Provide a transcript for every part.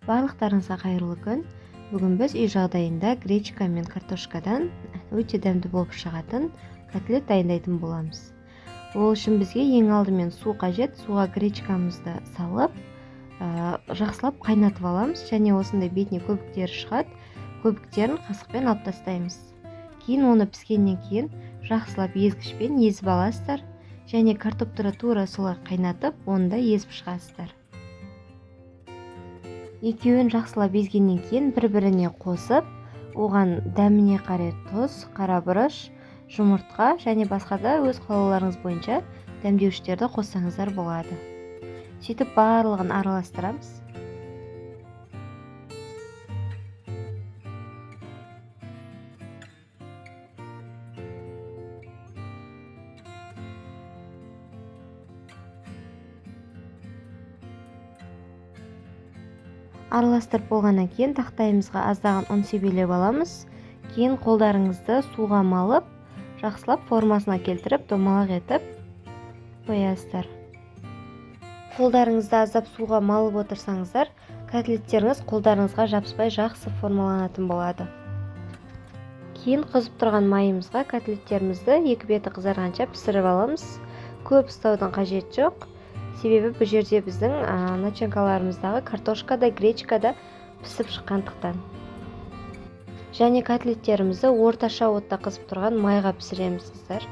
Барлықтарыңызға қайырлы күн. Бүгін біз үй жағдайында гречка мен картошкадан өте дәмді болып шығатын котлет дайындайтын боламыз. Ол үшін бізге ең алдымен су қажет. Суға гречкамызды салып, жақсылап қайнатып аламыз және осындай бетіне көбіктері шығады. Көбіктерін қасықпен алып тастаймыз. Кейін оны піскеннен кейін жақсылап езгішпен езіп аласыздар және картопты тура солай қайнатып, оны да езіп шығасыздар. Екеуін жақсылап езгеннен кейін бір-біріне қосып, оған дәміне қарай тұз, қара бұрыш, жұмыртқа және басқа да өз қалауларыңыз бойынша дәмдеуіштерді қоссаңыздар болады. Сөйтіп барлығын араластырамыз. Араластырып болғаннан кейін тақтайымызға аздаған ұн себелеп аламыз. Кейін қолдарыңызды суға малып, жақсылап формасына келтіріп, домалақ етіп қоясыздар. Қолдарыңызды аздап суға малып отырсаңыздар, котлеттеріңіз қолдарыңызға жабыспай жақсы формаланатын болады. Кейін қызып тұрған майымызға котлеттерімізді екі беті қызарғанша пісіріп аламыз. Көп ұстаудың қажеті жоқ. Себебі бұл жерде біздің начинкаларымыздағы картошка да, гречка да пісіп шыққандықтан. Және котлеттерімізді орташа отта қызып тұрған майға пісіреміз, қыздар.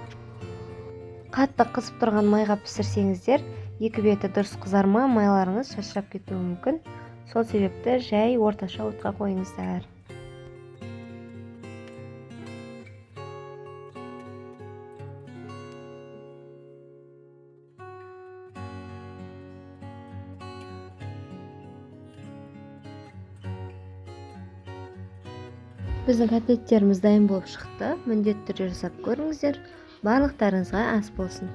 Қатты қызып тұрған майға пісірсеңіздер, екі беті дұрыс қызармай, майларыңыз шашырап кетуі мүмкін. Сол себепті жай орташа отқа қойыңыздар. Біздің котлеттеріміз дайын болып шықты. Міндетті түрде жасап көріңіздер. Барлықтарыңызға ас болсын.